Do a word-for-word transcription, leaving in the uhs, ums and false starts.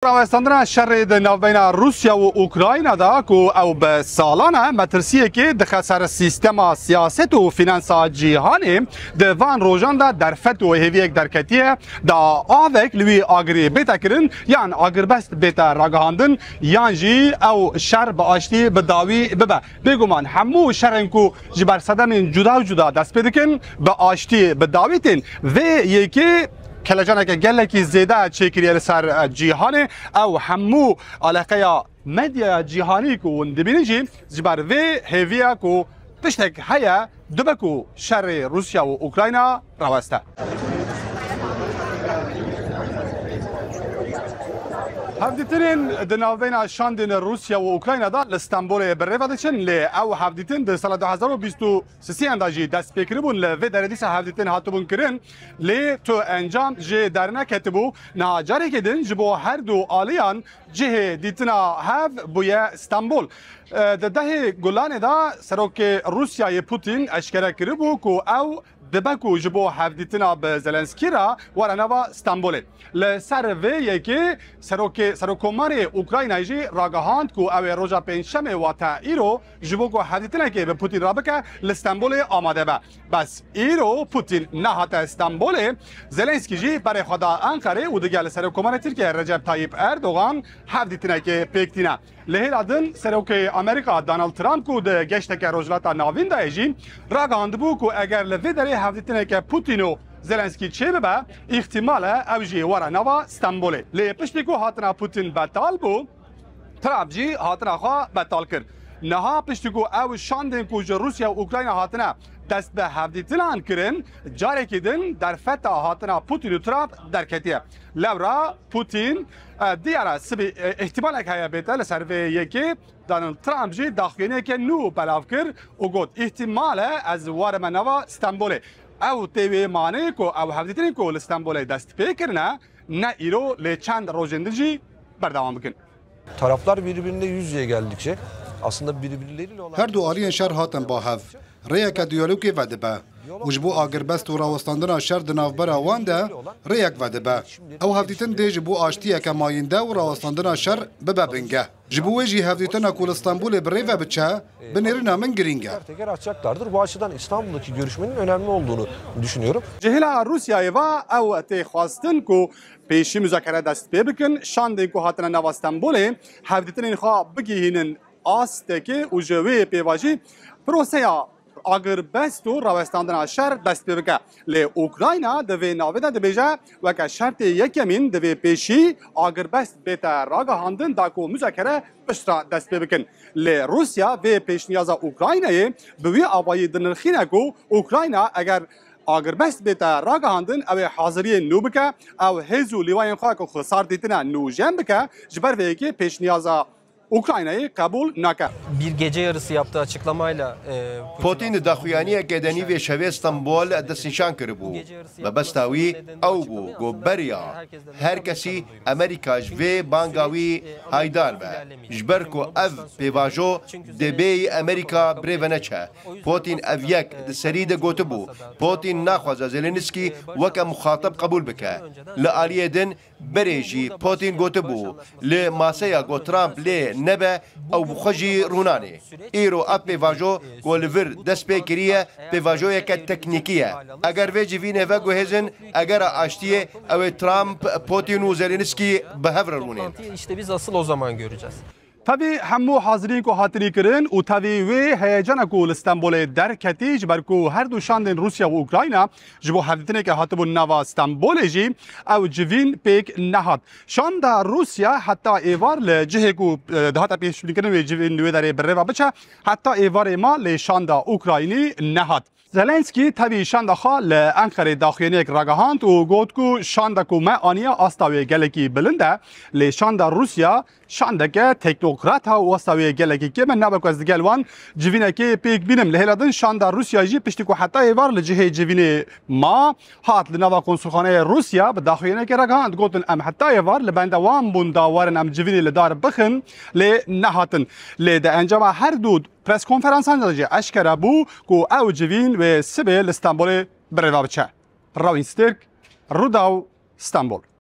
Rawestandina şerê di navbeyna Rûsya û Ukrayna de ku ew bi salan e metirsiyekê dixe ser sîstema siyaset û fînansa cîhanê, di van rojan de derfet û hêviyek derketiye, da avek li wî agirî bête kirin, yan agirbest bête ragihandin, yan jî ew şer bi aştî bi dawî bibe. Bêguman hemû şerên ku ji ber sedemên cuda û cuda dest pê dikin, bi aştî bi dawî tên. Vê yekê kelecaneke gelekî zêde çêkiriye li ser, e, cîhanê. Ew hemû aleqeya medyaya cîhanî ku hûn dibînin jî ji ber vê hêviya ku tiştek heye, dibe ku şerê Rûsya û Ukrayna raweste. Hevdîtinên di navbeyna şandên Rûsya û Ukrayna de li Stenbolê bi rê ve diçin, lê ew hevdîtin di sala du hezar û bîst û sisiyan de jî dest pê kiribûn. Li vê derê dîsa hevdîtin hatibûn kirin, lê tu encam jê derneketibû. Niha carekê din ji bo her du aliyan cihê dîtina hev bûye Stenbol. E, di dehê Gulanê de serokê Rûsyayê Putin eşkere kiribû ku ew dibe ku ji bo hevdîtina bi Zelenskî re were nava Stenbolê. Li ser vê yekê serokê, Serokkomarê Ukraynayê jî ragihand ku ew ê roja Pêncşemê, wate îro, ji bo ku hevdîtinekê bi Putin re bike, li Stenbolê amade be. Bes îro Putin nehate Stenbolê, Zelenskî jî berê xwe da Enqerê û digel Serokkomarê Tirkiyê Recep Tayyip Erdogan hevdîtinekê pêk tîne. Li hêla din, Serokê Amerîka Donald Trump ku di geşteke Rojhilata Navîn de ye jî ragihandibû ku eger li vê derê hevdîtineke Putin û Zelenskî çêbibe, îhtimal e ew jî were nava Stenbolê. Lê piştî ku hatina Putin betal bû, Trump jî hatina xwe betal kir. Niha piştî ku ew şandên ku ji Rûsya û Ukrayna hatine dest bi hevdîtinan kirin, carekî din derfeta hatina Putin û Trump derketiye. Lewra Putin, e, diyar e sibê, e, îhtimalek heye bête li ser vê yekê. Donald Trump jî daxuyaniyeke nû belav kir û got, îhtimal e ez warime nava Stenbolê. Ew tê wê manê ku ew hevdîtinên ku li Stenbolê dest pê kirine, ne îro lê çend rojên din jî berdewam bikin. Taraflar birbirine yüz yüze geldikçe aslında birbirleriyle olan Her du aliyên şer hatin ba hev. Rêyeke diyalogê vedibe. Û ji bo agirbest û rawestandina şer di navbera wan de rêyek vedibe. Ew hevdîtin dê ji bo aştiyeke mayînde û rawestandina şer bibe bingeh. Ji bo wê jî hevdîtina ku li Stenbolê bi rê ve biçe, bi nêrîna min girîng e. Teker teker açacaklardır. Bu açıdan İstanbul'daki görüşmenin önemli olduğunu düşünüyorum. Ji hêla Rûsyayê ve ew tê xwestin ku pêşî muzakere dest pê bikin, şandên ku hatine nava Stenbolê, hevdîtinên xwe bigihînin astekê û ji wê pêva jî proseya agirbest û rawestandina şer dest pê bike. Lê Ukrayna di vê navê de dibêje, weke şertê yekemîn divê pêşî agirbest bête ragihandin da ku muzakere piştre dest pê bikin. Lê Rûsya vê pêşniyaza Ukraynayê bi wî avayî dinirxîne ku Ukrayna eger agirbest bête ragihandin, ew ê haziriyên nû bike, ew hêz û lîwayên xwe ku xisar dîtine nûjen bike, ji ber vê yekê pêşniyaza Ukraynayê qebûl nake. Bir gece yarısı yaptığı açıklamayla, e, Putin di daxuyaniyeke denî vê şevê Stenbol destnîşan kiribû. Mebesta wî ew bû ku beriya her kesî Amerîka ji vê banga wî haydar be. Ji ber ku ev pêvajo dê bêyî Amerîka bi rê ve neçe. Putin ev yek di serî de gotibû. Putin naxwaze Zelensky weke muxateb qebûl bike. Li aliyê din berê jî Putin gotibû, li maseya ku Trump lê nebe, ew bi xwe jî rûnanê. Îro ev pêvajo ku li vir dest pê kiriye, pêvajoyeke teknîkî ye. Eger vê civînê veguhêzin, egera aştiyê, ew ê Trump, Putin û Zelensky bi hev re rûnên. Toplantıya işte biz asıl o zaman göreceğiz. Tevî hemû hazirîn ku hatinî kirin û tevî wê heyecana ku li Stenbolê derketî, ji ber ku her du şandên Rûsya û Ukrayna ji bo hevdîtineke hatibûn nava Stenbolê jî, ew civîn pêk nehat. Şanda Rûsya heta êvar li cihê ku, e, dihate pêşbînkirin wê civîn li wê derê bi rê ve biçe, heta êvarê ma lê şanda Ukraynî nehat. Zelenskî tevî şanda xwe li Enqerê daxuyaniyek ragihand û got ku şanda ku me aniye asta wê gelekî bilind e, lê şanda Rûsya şandeke teknokrat e û asta wê gelekî kêm e. Nabe ku ez digel wan civînekê pêk bînim. Li hêla din şanda Rûsya jî piştî ku heta êvar li cihê civînê ma, hat li nava konsulxaneyê Rûsya bi daxuyaniyekê ragihand, gotin, em heta êvar li benda wan bûn da werin em civînê li dar bixin, lê nehatin. Lê di encama her du preskonferansan de jî eşkere bû ku ew civîn wê sibê li Stenbolê bi rê ve biçe. Rawîn Stirk, Rûdaw, Stenbol.